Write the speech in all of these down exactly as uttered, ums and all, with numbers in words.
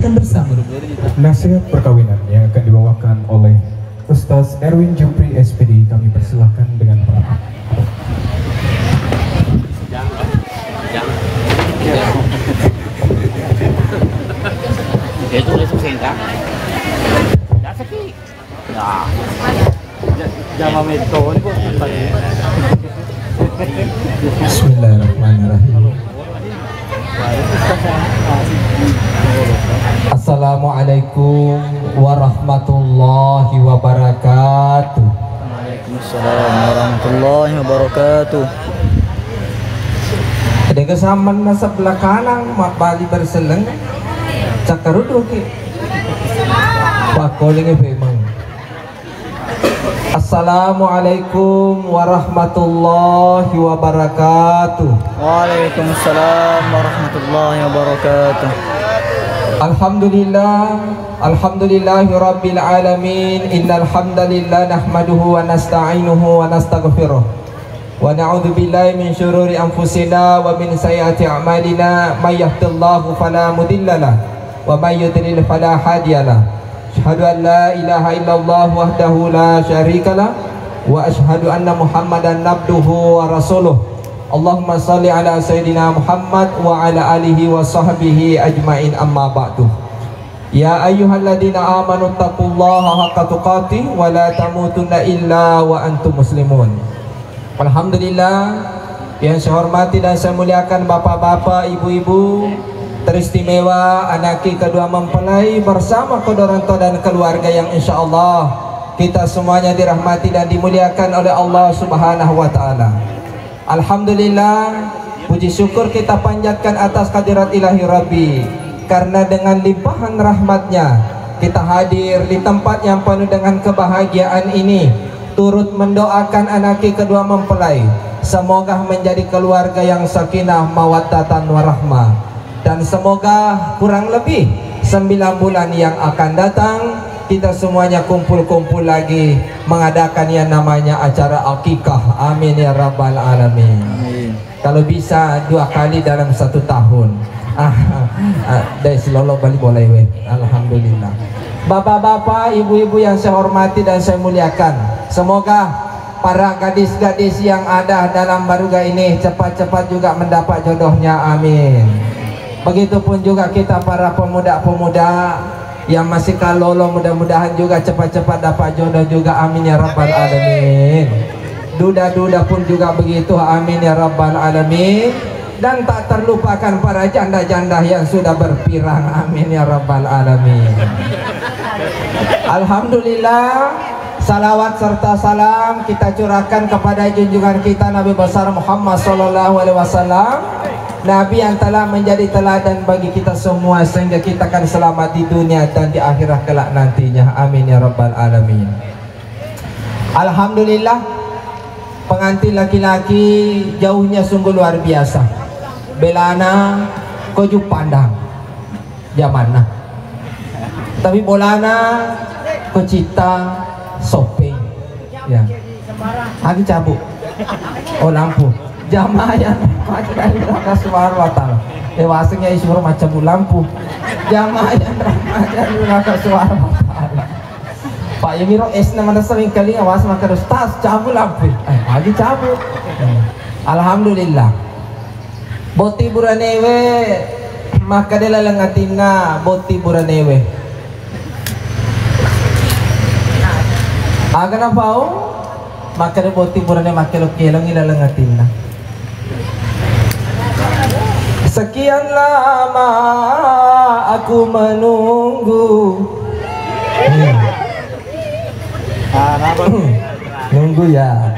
Bersama. Nasihat perkawinan yang akan dibawakan oleh Ustaz Erwin Jupri, S P D I. Kami persilahkan dengan hormat. Itu langsung sengkang. Dasaki. Jama metto, ini kok. Bismillahirrahmanirrahim. Assalamualaikum warahmatullahi wabarakatuh. Waalaikumsalam warahmatullahi wabarakatuh. Dega samanna sebelah kanan, mabbali berselleng. Cakkaruduki. Pakkolingi pemang. Assalamualaikum warahmatullahi wabarakatuh. Waalaikumsalam warahmatullahi wabarakatuh. Alhamdulillah, alhamdulillahi rabbil alamin. Innal hamdalillah nahmaduhu wa nasta'inuhu wa nastaghfiruh. Wa na'udzu billahi min syururi anfusina wa min sayyiati a'malina. May yahdihillahu fala mudhillalah wa may yudlil fala hadiyalah. Asyhadu an la ilaha illallah wahdahu la syarikalah wa asyhadu anna Muhammadan abduhu wa rasuluh. Allahumma shalli ala sayyidina Muhammad wa ala alihi wa sahbihi ajmain, amma ba'du. Ya ayyuhalladzina amanu taqullaha haqqa tuqatih wa la tamutunna illa wa antum muslimun. Alhamdulillah, yang saya hormati dan saya muliakan bapak-bapak, ibu-ibu, teristimewa anakki kedua mempelai bersama kedua orang tua dan keluarga yang insya Allah kita semuanya dirahmati dan dimuliakan oleh Allah Subhanahu wa Ta'ala. Alhamdulillah, puji syukur kita panjatkan atas hadirat Ilahi Rabbi, karena dengan limpahan rahmatnya kita hadir di tempat yang penuh dengan kebahagiaan ini, turut mendoakan anakki kedua mempelai, semoga menjadi keluarga yang sakinah mawaddatan warahmah. Dan semoga kurang lebih sembilan bulan yang akan datang, kita semuanya kumpul-kumpul lagi mengadakan yang namanya acara akikah. Amin ya rabbal alamin. Amin. Kalau bisa dua kali dalam satu tahun. Ah, ah, dai silolo bali boleh we. Alhamdulillah. Bapak-bapak, ibu-ibu yang saya hormati dan saya muliakan, semoga para gadis-gadis yang ada dalam baruga ini cepat-cepat juga mendapat jodohnya. Amin. Begitupun juga kita para pemuda-pemuda yang masih kalolo, mudah-mudahan juga cepat-cepat dapat jodoh juga. Amin ya rabbal alamin. Duda-duda pun juga begitu. Amin ya rabbal alamin. Dan tak terlupakan para janda-janda yang sudah berpirang. Amin ya rabbal alamin. Alhamdulillah, salawat serta salam kita curahkan kepada junjungan kita Nabi besar Muhammad sallallahu alaihi wasallam. Nabi yang telah menjadi teladan bagi kita semua sehingga kita akan selamat di dunia dan di akhirat kelak nantinya. Amin ya rabbal alamin. Alhamdulillah, pengantin laki-laki jauhnya sungguh luar biasa. Belana ko Juppandang jamanna. Tapi bolana ko Citta Soppeng. Ya. Agi cabut. Oh, lampu. Jamaah yang rahmati dari neraka suara watang. Eh, wasengnya isuro macam lampu. Jamaah yang rahmati dari neraka suara watang. Pak, yamiro es na manessa mengkalinga, was makkeda, "Ustaz, cabut lampu." Eh, agi cabut. Hmm. Alhamdulillah. Botting buranewe makkeda laleng atinna, botting buranewe. Aga napau? Makkeda botting burane makkelong-kelongi laleng atinna. Sekian lama aku menunggu. Hmm. Ah, kenapa? Nunggu ya.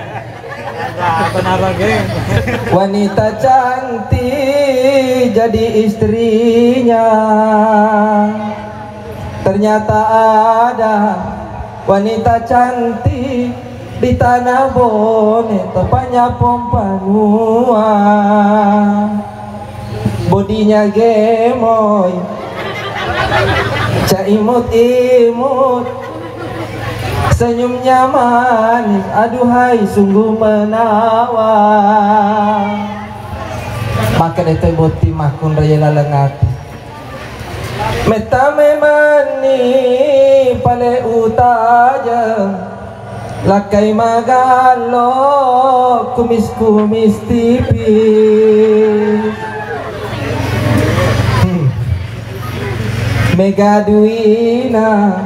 Kenapa, geng? Wanita cantik jadi istrinya. Ternyata ada wanita cantik di tanah Bone, tepatnya Pompanua. Bodinya gemoy, caimut-imut, senyumnya manis, aduhai sungguh menawan. Makkeda toi botting makkunrai laleng ati. Metta memanni pale utajeng, lakkai magallo kumis-kumis tipis. Hmm. Mega duina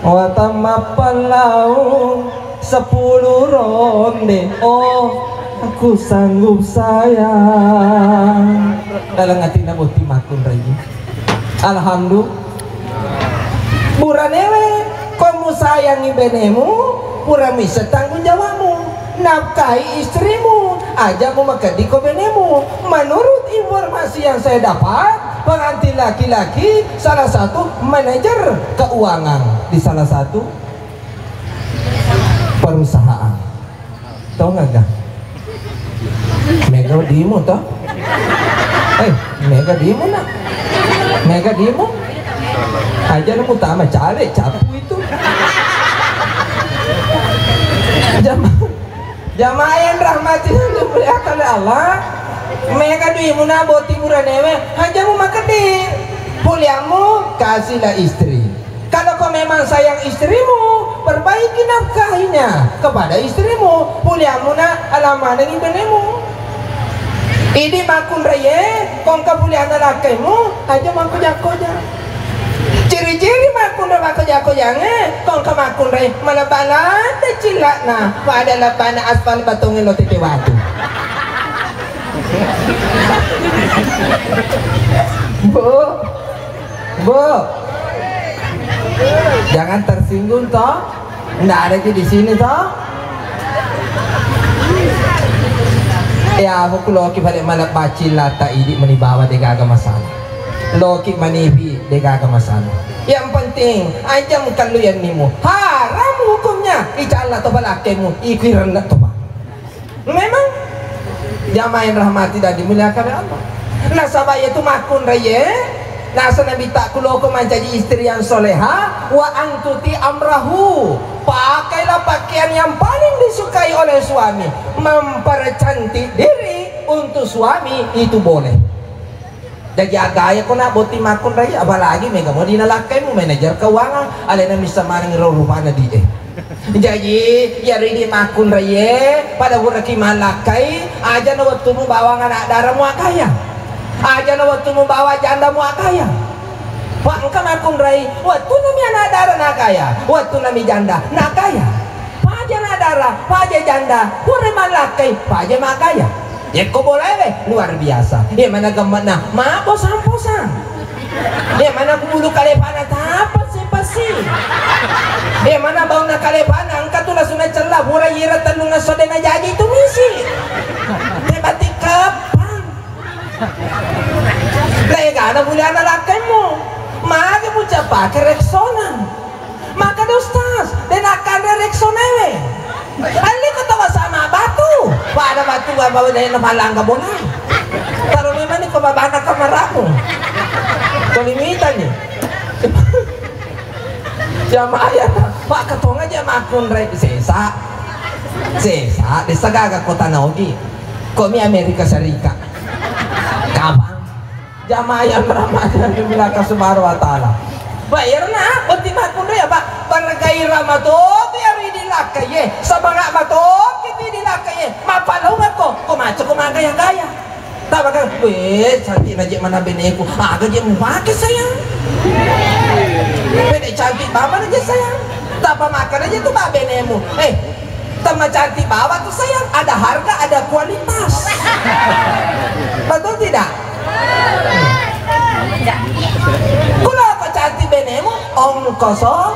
watang mappallaung sepuluh ronde. Oh, aku sanggup sayang. Dalam hati na boti makkunrai. Alhamdulillah. Buranewe, ko musayangi benemu, pura muisseng tanggung jawabmu. Nafkahi istrimu, aja mumakeddi ko benemu. Menurut informasi yang saya dapat, pengantin laki-laki salah satu manajer keuangan di salah satu perusahaan. Tau nggak, Ga? Mega dimu toh? Eh, mega dimu nak? Mega dimu? Aja nemu tama cale capu itu. Jama-, jamaah yang rahmati dan dimuliakan oleh Allah, mega duimu na boti buranewe, aja mu makeddi. Puliamu kasihlah istri. Kalau kau memang sayang istrimu, perbaiki nafkahinya kepada istrimu. Puliamu na alamanengi benemu. Idi makkunraie, kongka puliana lakkaimu, aja mangkujakkoja. Ciri-ciri makkunrai makkujakkojange, kongka makkunrai malebba ladde cilla'na, pada lebbana aspal batonge lo tete watu. Bu, Bu, jangan tersinggung toh. Ndak ada ji di sini toh. Ya, aku loki balik mana bacil lata idi meni bawa degaga masalah. Loki manibi degaga masalah. Yang penting aja mengkalu yang nimu. Haram hukumnya. Icalla toh balakkemu. Ikui rendak toh. Memang jamaah yang rahmati dan dimuliakan oleh Allah. Nasaba iyatu makkunraie, nasa Nabi tak kuloko mancaji istri yang soleha, wa antuti amrahu. Pakailah pakaian yang paling disukai oleh suami. Mempercantik diri untuk suami itu boleh. Jaji agaya ko na botting makkunrai, apalagi mega mo dina lakkaimu manajer keuangan, alena missa maneng ro rupana di e. Jaji iyaro idi makkunraie, pada buraki mallakkai, aja na wettumu bawang anak dara muakaya. Aja na wettumu bawa janda muakaya. Wa engka makkunrai, wettunami anak dara nakaya, wettunami janda nakaya. Paja anak dara, paja janda, pura mallakkai, paja makaya. Yekko bolaewe luar biasa. Iya mana gemme'na mabosang-posang. Iya mana bulu kalepana tapessi-pessi. Iya mana bauna kalepana engka tu lasuna cella pura ira tellungesso de najaji tu misi. Te batik kepang. Legana muliana lakkaimu. Magi mucapake Rexona. Maka de Ustaz, de nakkanre Rexonae we. Alli ko tawa sama batu. Pada batu bawa de na malangga bola. Taro memang ni ko babana kamaramu. Ko limitani. Jamaah ya, Pak ketonga aja makkunrai sesa. Sesa, desa gaga kota Naogi. Komi Amerika Serikat. Kapang. Jamaah yang berahmati dan dimuliakan Subhanahu wa Ta'ala. Bayarna, botting makkunrai apa? Bergairah matotu ya ridi lakkaie, semangat matotu ridi lakkaie. Mapalaung ko, ko maco ko magaya-gaya. Tabaka, weh, cantik na je mana beneku. Aga je mupake sayang. Bene cantik baba na je sayang. Tapa makan aja tu baba benemu. Eh, Tama cantik bawa tu sayang, ada harga, ada kualitas. Betul tidak? Kulo ko cantik benemu, ongkoso.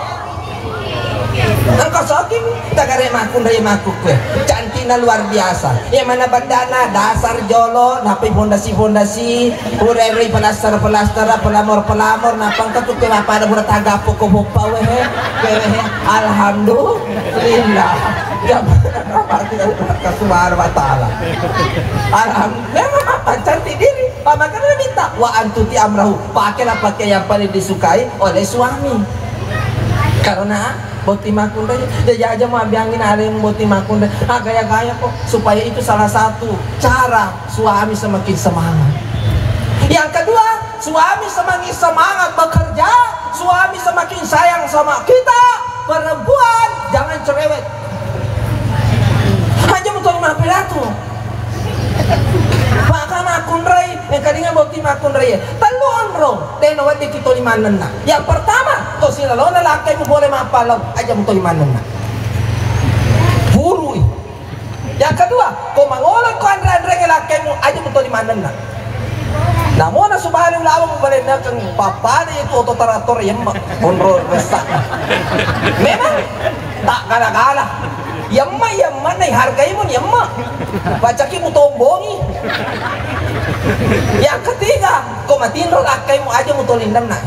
Ongkoso kim, tagare makkunrai makkukue. Cantikna luar biasa. Yang mana bandana dasar jolo, napai fondasi-fondasi, Pura ri pelastar-pelastar, pelamor-pelamor, nappa engka tu kue apa ada pura tagappo ko poppa wehe, wehe. Alhamdulillah. Jamaah rahmati dari Subhanahu wa Ta'ala. Alhamdulillah, memang apa? Cantik diri. Pamakana minta, wa antuti amrahu. Pakailah pakaian yang paling disukai oleh suami. Karena botting makkunrai, jaji aja mau biangin ada yang botting makkunrai. Ah, gaya-gaya kok. Supaya itu salah satu cara suami semakin semangat. Yang kedua, Suami semakin semangat bekerja, suami semakin sayang sama kita, perempuan jangan cerewet. Aja mutoli mappilatu. Maka makkunrai, engkalinga botting makkunrai. Tellu onrong, de' nawedding ki toli mannenna. Yang pertama, to silalona lakkaimu pole mappallau, aja mutoli mannenna. Purui. Yang kedua, ko mangolo ko anre-anrengnge lakkaimu, aja mutoli mannenna. Namona subali ulaweng mubalennakeng pappada itu oto traktor yemme, onro ressa. Memang tak gala-gala. Yemme, yemme na hargaimu yemme. Pacaki mutombongi. Yang ketiga, ko matinro lakkaimu, aja mutoli nenna.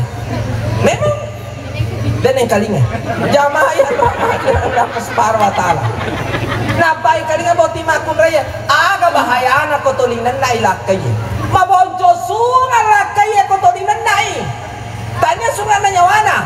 Memang Denneng kalinga. Jamaah yang dirahmati Allah Subhanahu wa Ta'ala. Nappai kalinga botting makkunraie, aga bahayana ko toli nenna i lakkaie. Mabonco sungang lakkaie ko toli nenna i. Tania sunganna nyawana.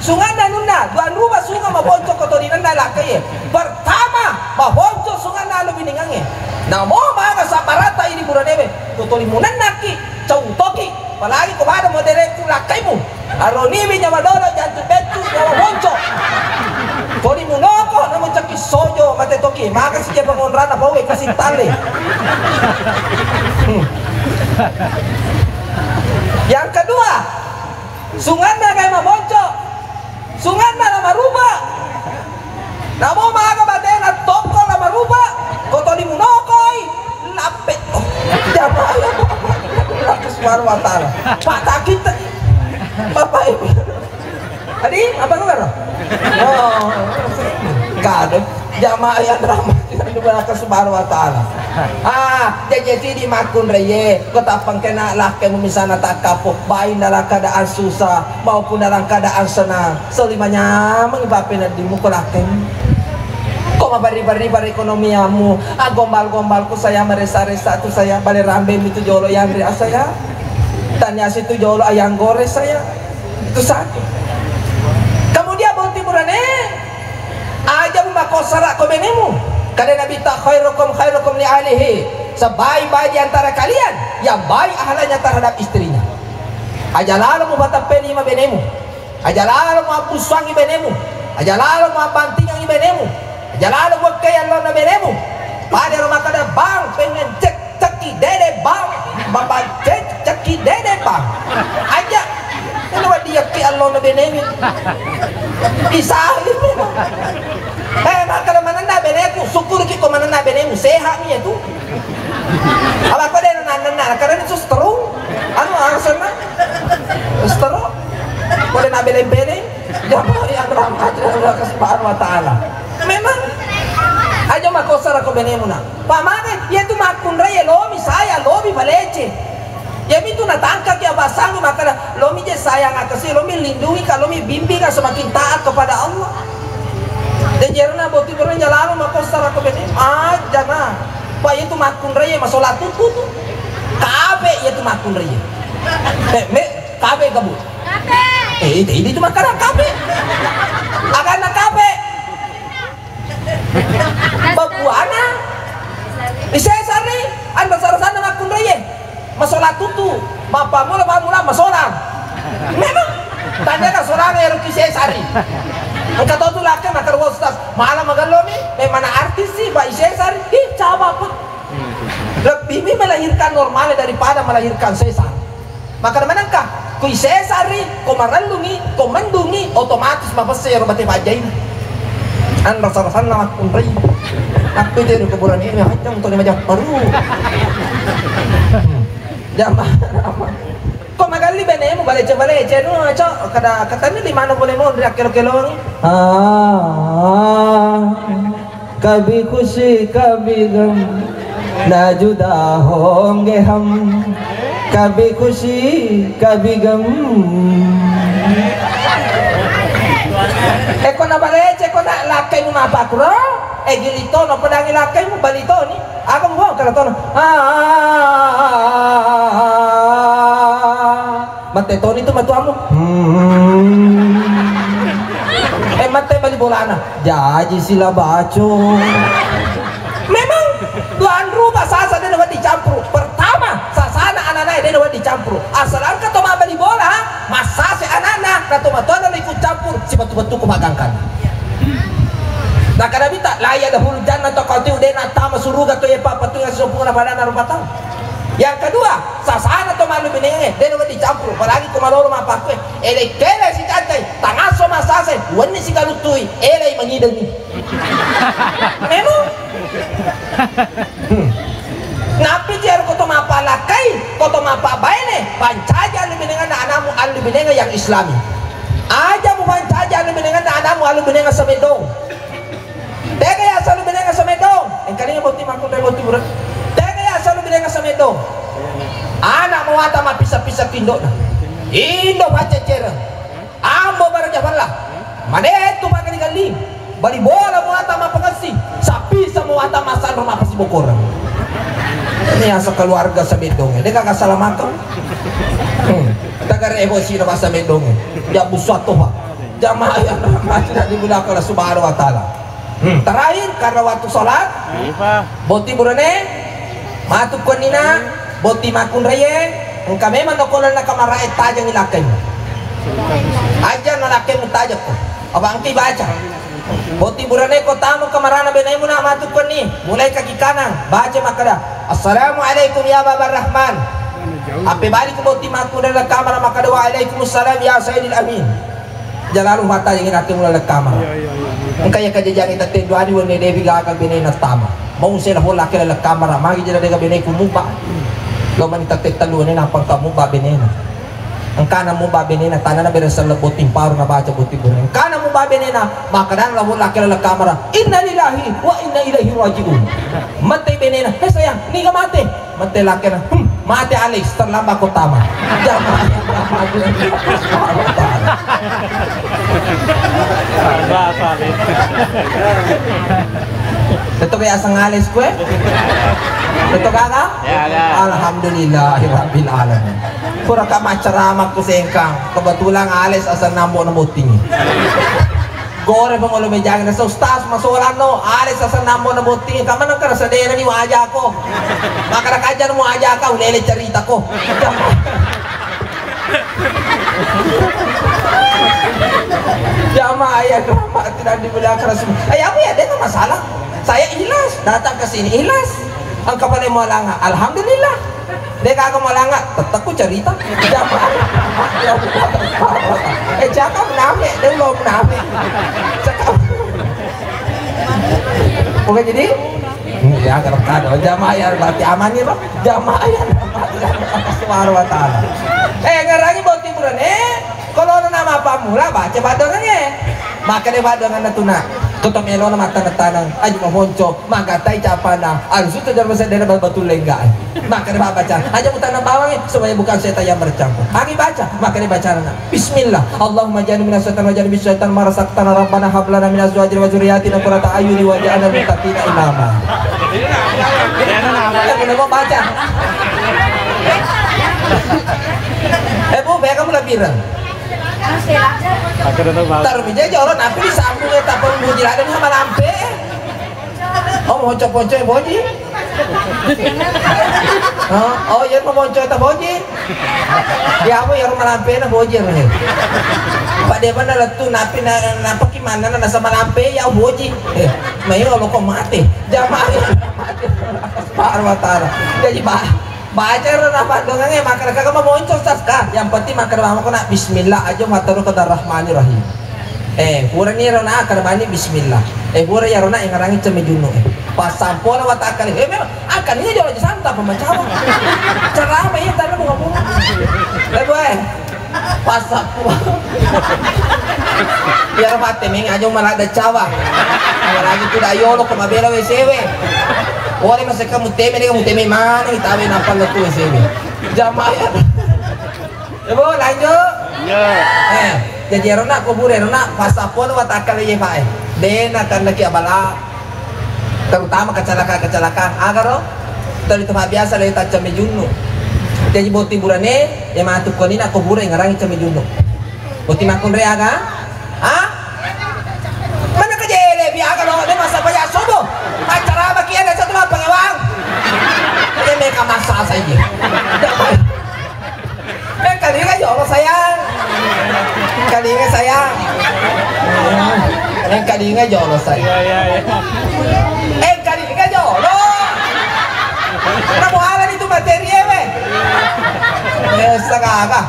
Sunganna anunna, dua ruba sungang mabonco ko toli nenna i lakkaie. Pertama, mabonco sunganna alo biningangnge. Namo maga sabbarata idi buranewe, ko toli munennaki, cau toki. Apalagi ko pada modeleku lakkaimu. Aroniwi nyawa dolo, jantung beccu, nyawa bonco. Kodi munoko, namu cekki sojo, mate toki. Maka si cepa monrana pawe kasi tale. Hmm. Yang kedua, sunganna kae mabonco. Sunganna la maruba. Namo maga batena tokko la maruba. Ko toli munokoi. Lappe. Oh, jamaah yang dirahmati Allah Subhanahu wa Ta'ala. Pak Takit. Bapak Ibu. Adi, apa kabar? Oh, kado. Jamaah yang dirahmati Allah Subhanahu wa Ta'ala. Ah, jaji sidi makkunraie, ko tappangkena lakkemu misalna takkapo, baik dalam keadaan susah maupun dalam keadaan senang. Soli manyameng pappeneddimmu ko lakkemu. Ko mabarri-barri perekonomiammu, aggombal-gombalku saya, maressa-ressa tu saya, bale rambemi tu jolo yanre saya. Tania situ jolo ayam goreng saya. Itu satu. Kemudian botting burane, aja mumakossara ko benemu. Kada Nabi ta, "Khairukum khairukum li ahlihi." Sebaik-baik di antara kalian yang baik ahlaknya terhadap istrinya. Aja lalo mupateppe lima benemu. Aja lalo muabbussuangi benemu. Aja lalo muabbantingangi benemu. Aja lalo muwekkai allonna benemu. Pada ro makkeda, "Bang, pengen cek cekki dede, Bang. Bapak cek cekki dede, Bang." Aja. Ini wadiakki allonna benemu. Bisa. Eh, makkeda manenna beneku, syukurki ko manenna benemu, sehat mi itu. Apa ko de' nanenna, karena itu stroke. Anu alasanna stroke. Ko de' nabeleng-beleng, jamaah yang dirahmati Allah Subhanahu wa Ta'ala. Memang aja makossara ko benemu na. Pamane, iya tu makkunrai, lomi saya, lomi balece. Iyamitu natangkaki abasangku makkeda, "Lomi je sayang akasi, lomi lindungi ka, lomi bimbing ka semakin taat kepada Allah." Dan jarana botting burane jalano makossara ko bene, ajana. Pak, iya tu makkunrai masola tutu tu. Kabe iya tu makkunrai. Eh, me, kabe kamu. Eh, ini, ini tu makkeda kabe. Agana kabe. Babbuana isesari, anrasa-rasanna makkunraie. Masola tutu, mappammula-pammula masola. Memang tandana solana ero ki sesari. Engka to tu lakke makkeda, "Ustaz, mala magellomi, memang artis sih, Pak, isesari." Ih, coba apa? Lebih mi melahirkan normal daripada melahirkan sesar. Makkeda manengka, ko isesari, ko marellungi, ko mendungi, otomatis mapesse ero bate pajjaina. Anrasa-rasanna makkunrai. Aku itu di kuburan ini, hajjang tuli majapparu. Jamaah apa? Ko magalli benemu, balece-balece, nu, cok, kada, katanya di mana boleh mau, riak kelo-kelongi. Ah. Kabhi khushi kabhi gham, na juda honge hum. Kabhi khushi kabhi gham. E ko na balece ko na lakkaimu mapakuro, e gili tono pedangi lakkaimu bali toni. Aga mubuang kala tono. Ah. Mate toni tu matuamu. Hmm. Eh, mate bali bolana. Jaji sila baco. Memang tuan rupa sasa de' nawedding campuru. Pertama, sasana anana de' nawedding campuru. Asal angka to Na to matoa na ikut campur, sibatu-batuku maggangkan. Nakkeda Nabitta, "La yadkhulul jannata qati'un," de nattama suruga to ye pappatu yang sopuna padana rupa tau. Yang kedua, sasana to mallu binengnge, de na dicampur, apalagi ko malolo mappakkue, ele kele si cancai, tangaso masasai, wenni si galuttui, ele mangidengi. Melo. Hmm. Nappi tu iyaro ko to mappalakkai, ko to mappabaine, pancaji allu binenganna anamu allu binenga yang islami. Aja mupancaji allu binenganna anamu allu binenga sameddong. Tega ya salu binenga sameddong. Engkalinga botting makkunrai botting burane. Tega ya salu binenga sameddong. Anak muata mappisa-pisa ki indo'na. Indo paccecereng. Ambo baraja falla. Madettu paggali-galli. Bali bola muata mappangessi. Sappisa muata massanro mappasibokoreng. Ini asa keluarga sameddongnge. Dega kasalamakeng. Hmm. Tagare emosi na masa meddongnge. Ya busuatto, Pak. Jamaah yang rahmati dan dimuliakan Allah Subhanahu wa Ta'ala. Hmm. Terakhir, karena waktu sholat, botting burane, matu konnina, botting makkunraie, engka memang nokolonna kamarae tajengi lakkaimmu. Aja na lakkaimmu tajekko. Apa engka ibaca. Botting burane ko tama kamarana benaimmu na matu konni, mulai kaki kanang, baca makkeda, "Assalamualaikum ya Babar Rahman." Appe balik botting makkunrai kamara makkeda, "Waalaikumsalam ya Sayyidil Amin." Jalalu mata yang nak mulai kamar. Iya, iya, iya, iya. Engka ya kajajangi tette duani wonne debi gaga benena tama. Mau sela hola ke laleng kamar, magi jala dega beneku muba. Lo mani tette tellu ne nappa engka muba benena. Engkana muba benena tanana bere selle botting paru na baca botting burane. Engkana muba benena, maka dan la hola ke laleng kamar. Innalillahi wa inna ilaihi rajiun. Mate benena, "Eh sayang, niga mate?" Mate lakena, "Hmm, mate Alex, terlambat ko tama." Jamaah. Tetto kayak aseng Alex kue? Tetto kagak? Ya, ya. Alhamdulillahirabbil alamin. Pura ka maccarama ku sengkang. Kebetulan Alex asal nambok na botting. Gore pengolo mejang, nasa ustaz masolanno, ale sasa nambo na botting, kamana karasa dena ni wajako. Makara kajar mu ajaka, ulele ceritako. Jamaah ya, drama tidak dimuliakan Rasul. Eh, apa ya, dia masalah. Saya ikhlas, datang ke sini ikhlas. Engka pale mualanga, alhamdulillah. De gaga mualanga, tetep ku cerita. Jamaah. Eh, cakap name, de lo name. Cakap. Oke, jadi ya, kalau kado jamaah ya, berarti aman nih, Pak. Jamaah ya, Subhanahu wa Ta'ala. Eh, ngarangi botting burane, eh. Kalau nama apa mula baca paddongangnge. Maka de paddonganna tuna. Toto melona mattaneng-taneng, aju mamonco, magatai capana, alusu tu dalam sedena batu lengga. Maka de baca, aja mutaneng bawangnge supaya bukan setan yang bercampur. Agi baca, maka de baca, "Bismillah. Allahumma jannibna syaitan wa jannibis syaitan ma razaqtana. Rabbana hab lana min azwajina wa dzurriyyatina qurrata a'yuni waj'alna lil muttaqina imama." Eh, boleh mau baca. Eh, Bu, bega kamu labiran. Taruh meja aja orang, tapi disambung ya, tak perlu muji lagi sama lampe. Oh, mau cocok-cocok, Boji? Oh, oh, iya, mau cocok, Boji? Ya, apa ya, rumah lampe, nah, Boji, ya, Pak, dia mana lettu, napi, na-, napa ki mana, na, sama lampe, ya, Boji. Eh, main lo kok mati. Jamaah, mati. Pak, Pak, Pak. Jadi, Pak, Baca ro na paddongangnge, makkeda, "Kaga mamonco, Ustaz?" Ka, yang penting makkeda mako na bismillah aja, matteru ke Rahmanirrahim. Eh, purani ro na akkeda bani bismillah. Eh, pura ya ro na ingarangi cemme junnu. Eh, passampona watakkale. Eh, memang akan ini jolo santa pembacawa. Ceramah iya tadi mau ngomong. Eh, boy. Pasappu. Iyaro patte meng aja maladde cawa. Apalagi tu da yolo ko mabela W C W. Ore maseka muteme de muteme mana itawe nappa lettu W C W. Jamaah ya. Ya, Bu, lanjut. Iya. Eh, jadi erona kubure erona pasappu watakkale ye, Pak, eh. Dena tandaki abala. Terutama kecelakaan-kecelakaan, agaro tadi tempat biasa lagi taccammi junnu. Jadi botting burane, ya matu koni nak kubure ngarangi cammi junnu. Botting makkunrai aga? Ah? Mana kejele bi agaro, dia masa banyak sobo. Acara bagi ada satu apa ngewang? Dia mereka masak saja. Eh, kali ini ya Allah sayang. Kalinga sayang. Engka dinga jolo sayang. Iya, iya, iya. Eh, kalinga jolo. Kamu ala itu materi ya, weh. Eh, setengah apa?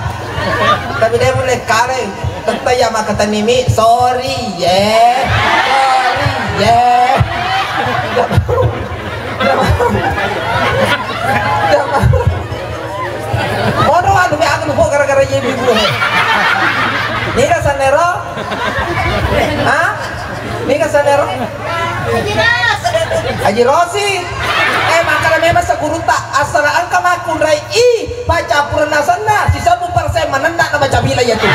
Tapi dia mulai kale. Tetap ya maka tanimi. Sorry, ya. Sorry, ya. Mono anu be aku lupa gara-gara iye ibu. Niga sanero? Ha? Niga sanero? Haji Rosi. Eh, makana memang segurutta asal engka makkunrai i paccappurenna senna sisebbu persen manenna na baca bila iya tu.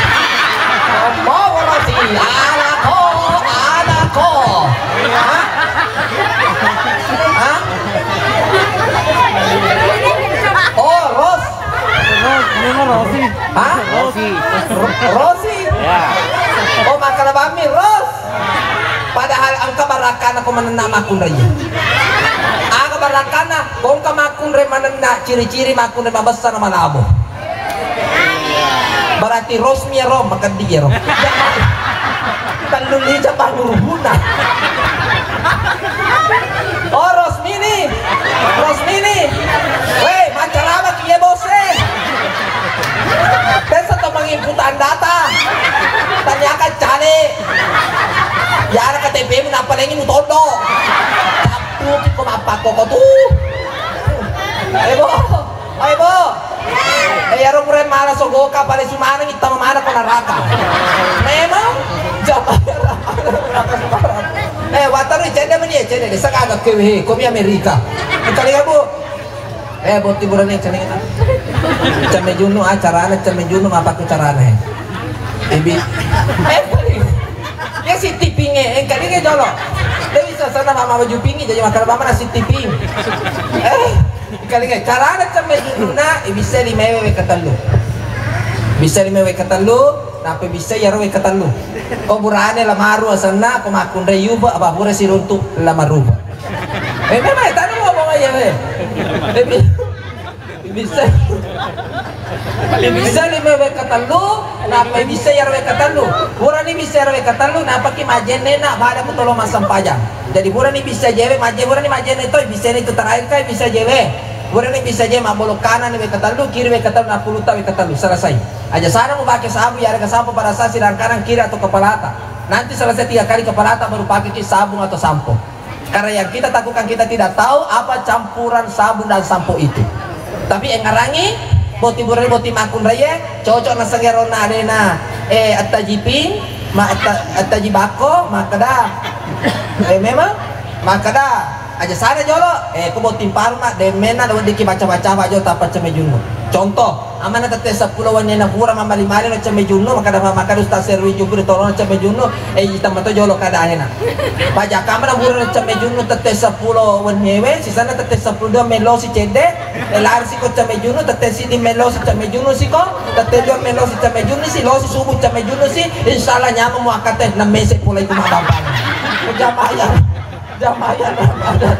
Mau Rosi, alako, alako. Ha? Ha? Oh, Ros. Ros, ini mah Rosi. Hah? Rosi. Ro-, Rosi? Ya. Oh, makkeda bammi, Ros. Padahal engka barakana ko manenna makkunrai. Aga barakana, ko engka makkunrai manenna, ciri-ciri makkunrai mabessa na malabo. Berarti Rosmi ya, Rom, makeddi ya, Rom. Tellu lija pangurupuna. Oh, Rosmini. Rosmini. Weh, maccarama ki ye, bos, eh. Biasa to mangimputan data. Tanya kan cale. Ya, ada K T P mu napa lengi mu todo. Sabtu ki ko mappakko ko tu. Eh, bo. Ayo, bo. Eh, yaro pura mala sogoka pale sumaneng ittama mana ko neraka. Memang jamaah. Eh, watarui cedde meni, eh, cedde desa kagak kewe he, komi Amerika. Kali ya, Bu. Eh, boti burane cedde. Cemme junnu acarana, cemme junnu apa ku carana, eh. Ibi. Eh, ya si tipinge, eh, kali ke jolo. Dia bisa sana mama baju pingi jadi makan mama nasi tiping. Eh. Engkalinga, carana cemme junnuna, eh, bisa limewe wekka tellu. Bisa limewe wekka tellu, nappa bisa iyaro wekka tellu. Ko burane lamaru asenna, ko makkunrai yuba, apa pura siruntu lamaruba. Eh, memang tanu mau bawa ya, weh. Eh, bi-, bisa. Bisa lima wekka tellu, nappa bisa iyaro wekka tellu. Purani bisa iyaro wekka tellu, nappaki majjenne na, pada ku tolo massempajang. Jadi purani bisa jewe, majje-, purani majjenne to, bisa itu terakhir kai bisa jewe. Purani bisa jewe mabbolo kanan wekka tellu, kiri wekka tellu, nappulutta wekka tellu. Selesai. Aja sana mu pakai sabu, ya ada sampo pada saat sidang kanan kiri atau kepalata. Nanti selesai tiga kali kepalata baru pakai ki sabung atau sampo. Karena yang kita takutkan, kita tidak tahu apa campuran sabun dan sampo itu. Tapi engngerangi boti burane, boti makkunraie, cocok naseng erona alena, eh, attaji ping, ma-, atta-, attaji bakko, makkeda, eh, memang, makkeda, aja sana jolo, eh, ko boti paru ma, de menna weddikki baca-baca apa jolo tappa cemme junnu. Contoh, Amana tette seppulo wenni na pura mammali-mali na cemme junnu, makkeda, makkeda Ustaz Serwi Jupri tolong cemme junnu, eh, ita mato jolo keadaanna. Pajakka mana pura na cemme junnu tette seppulo wenni we, sisana tette seppulo dua melosi cedde, eh, lari siko cemme junnu, tette siddi melosi cemme junnu siko, tette dua melosi cemme junnu si, losi subuh cemme junnu si, insyaallah nyameng muakkate, nemmese pula iku mabambang. Jamaah ya. Jamaah Ramadan.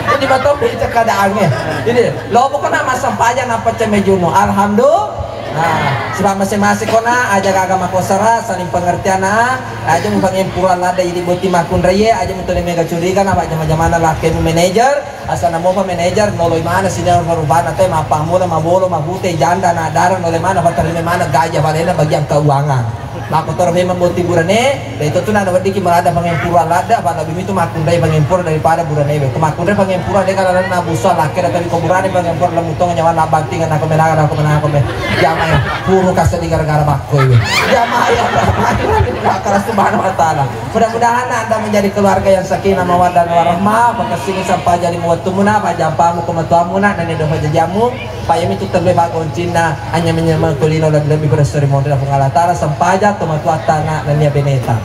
Jadi, matopi cekadaangnge. Jadi, lo pokokna massempajang nappa cemme junnu. Alhamdulillah. Nah, sebab masing-masing kona aja gaga makosara, saling pengertian na. Aja mupangempuran ladde jadi boti makkunraie, aja mutone mega curiga na jama-jamana lakkemu manajer, asana mopa manajer, noloi mana sini rupa-rupana te, mappamula, mabolo, mabute, janda, na dara, nole mana, patarima mana, gaja balena bagian keuangan. Makkotoro memang boti burane, de to tu na weddikki malada pangempura ladde, apa lebih itu makkunrai pangempura daripada burane. Ko makkunrai pangempura de kala na busa lakkeda, tapi ko burane pangempura lemutong nyawa na bantingan, nako menang, nako menang, nako menang. Jamaah, puru kasa di gara-gara bakko ini. Jamaah yang berbahagia, Allah Subhanahu wa Ta'ala. Mudah-mudahan Anda menjadi keluarga yang sakinah mawaddah warahmah, pakasini sampai jadi muwattumuna, pajampamu kematuamuna, nani dosa jajamu. Payami tu telle bagoncinna, anyameng-nyameng kulino lebbi-lebbi beressori monri Puang Allah Taala, sempajang tomatoatta, anak nennia beneta.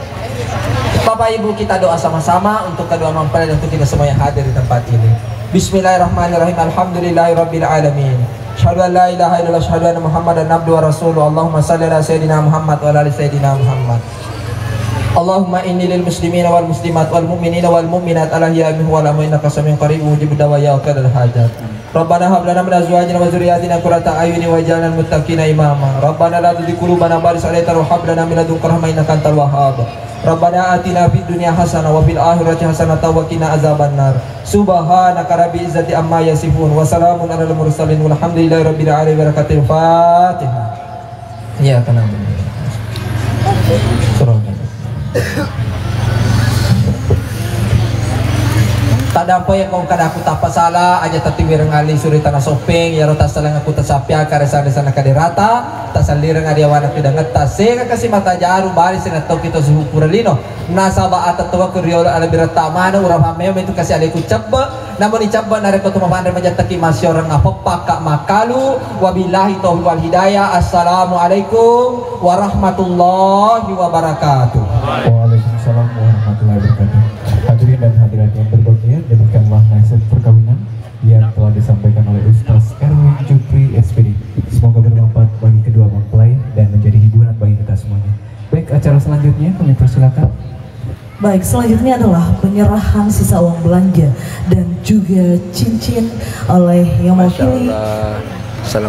Bapak Ibu, kita doa sama-sama untuk kedua mempelai dan untuk kita semua yang hadir di tempat ini. Bismillahirrahmanirrahim. Alhamdulillahirabbil alamin. Asyhadu an la ilaha illallah, asyhadu anna Muhammadan abduhu wa rasuluh. Allahumma shalli ala sayyidina Muhammad wa ala ali sayyidina Muhammad. Allahumma inni lil muslimina wal muslimat wal mu'minina wal mu'minat al ahya'i minhum wal amwat innaka samiun qarib mujibud da'wat ya qadal hajat. Rabbana hab lana min azwajina wa dzurriyyatina qurrata a'yunin waj'alna lil muttaqina imama. Rabbana la tuzigh qulubana ba'da idh hadaytana wa hab lana min ladunka rahmah innaka antal wahhab. Rabbana atina fid dunya hasanah wa fil akhirati hasanah wa qina azabannar. Subhanaka rabbil izzati amma yasifun. Wa salamun alal mursalin walhamdulillahi rabbil alamin. Barakatil Fatihah. Iya, tenang. Surah. Tadampai ko kada aku tappa sala aja tatiwireng ali suri tanah sopeng, yaro tasalang aku tasapia kare sana sana kaderata, tasallireng adi awana tudangetta, sega kasi mata jaru bali sina toki to suhu pura lino. Nasaba atettowa ku riolo ala biratta mana urapa meo itu kasi aleku cebbe. Namun icabba narekko to mapanre majattaki masioreng apeppa ka makalu. Wabillahi taufiq wal hidayah. Assalamualaikum warahmatullahi wabarakatuh. Waalaikumsalam warahmatullahi wabarakatuh. Hadirin dan hadirat yang berbahagia, demikianlah nasihat perkawinan yang telah disampaikan oleh Ustaz Erwin Jupri, S P D. Semoga bermanfaat bagi kedua mempelai dan menjadi hiburan bagi kita semuanya. Baik, acara selanjutnya kami persilakan. Baik, selanjutnya adalah penyerahan sisa uang belanja dan juga cincin oleh yang mewakili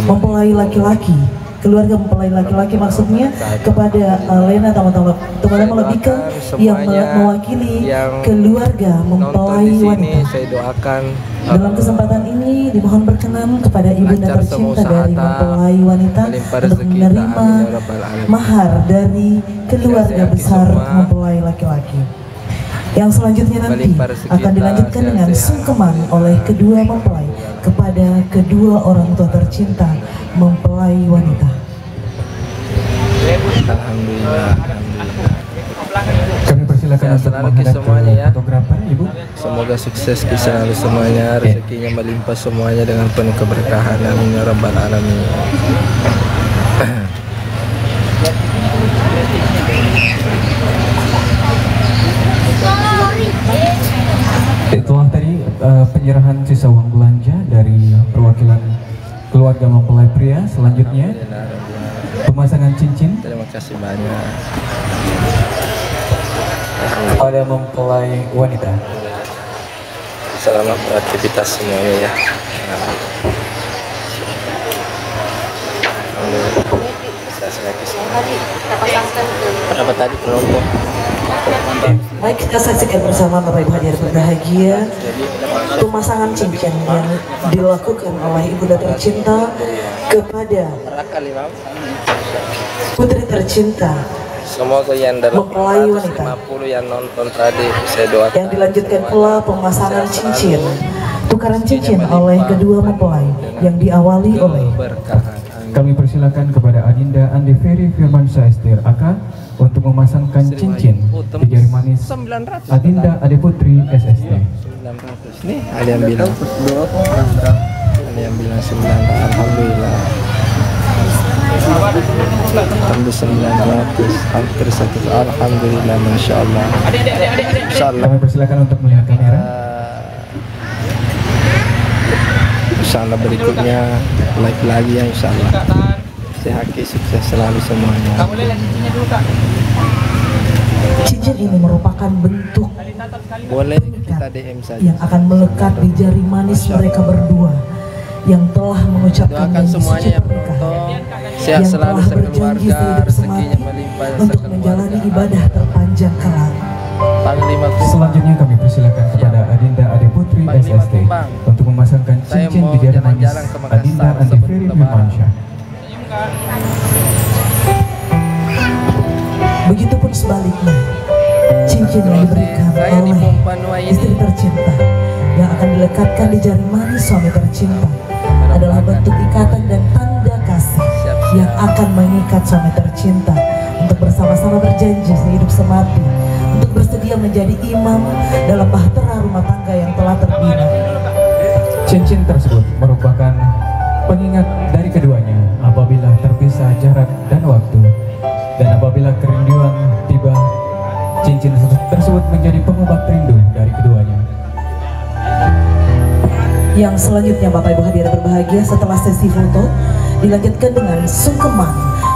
mempelai laki-laki, keluarga mempelai laki-laki maksudnya, kepada, eh, Lena Tamatama, kepada Malebika yang mele-, mewakili keluarga mempelai wanita. Dalam kesempatan ini dimohon berkenan kepada ibunda tercinta dari mempelai wanita untuk menerima mahar dari keluarga besar mempelai laki-laki. Yang selanjutnya nanti akan dilanjutkan dengan sungkeman oleh kedua mempelai kepada kedua orang tua tercinta mempelai wanita. Alhamdulillah, alhamdulillah. Kami persilakan untuk menghadap ke fotografer, Ibu. Semoga sukses selalu semuanya, rezekinya melimpah semuanya dengan penuh keberkahan. Amin ya rabbal alamin. Itulah tadi, eh, penyerahan sisa uang belanja dari perwakilan keluarga mempelai pria. Selanjutnya, pemasangan cincin. Terima kasih banyak. Pada mempelai wanita. Selamat beraktivitas semuanya ya. Berapa tadi penonton? Baik, kita saksikan bersama Bapak Ibu hadirin berbahagia, pemasangan cincin yang dilakukan oleh Ibunda tercinta kepada putri tercinta, semoga yang dalam mempelai wanita, lima puluh yang nonton tadi, saya doakan yang dilanjutkan pula pemasangan cincin, tukaran cincin oleh kedua mempelai yang diawali oleh. Kami persilakan kepada Adinda Ande Ferry Firmansyah S T R A K untuk memasangkan cincin di jari manis Adinda Ade Putri S S T. Nih, ada yang bilang. Ada yang bilang sembilan. Alhamdulillah. Hampir sembilan ratus, hampir satu. Alhamdulillah, masya Allah. Insya Allah. Kami persilakan untuk melihat kamera. Insya Allah berikutnya live lagi ya, insya Allah. Sehat, sukses selalu semuanya. Cincin ini merupakan bentuk boleh kita D M saja. Yang akan melekat di jari manis mereka berdua yang telah mengucapkan janji suci pernikahan, yang telah berjanji sehidup semati untuk menjalani ibadah terpanjang kelak. Selanjutnya kami persilakan kepada Adinda Ade Putri S S T untuk memasangkan cincin di jari manis Adinda Ande Ferry Firmansyah. Begitupun sebaliknya, cincin yang diberikan oleh istri tercinta yang akan dilekatkan di jari manis suami tercinta adalah bentuk ikatan dan tanda kasih yang akan mengikat suami tercinta untuk bersama-sama berjanji sehidup semati untuk bersedia menjadi imam dalam bahtera rumah tangga yang telah terbina. Cincin tersebut merupakan pengingat dari keduanya apabila terpisah jarak dan waktu. Dan apabila kerinduan tiba, cincin tersebut menjadi pengobat rindu dari keduanya. Yang selanjutnya, Bapak Ibu hadirin berbahagia, setelah sesi foto dilanjutkan dengan sungkeman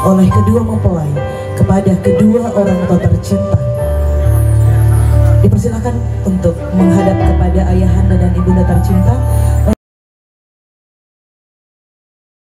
oleh kedua mempelai kepada kedua orang tua tercinta. Dipersilakan untuk menghadap kepada ayahanda dan ibunda tercinta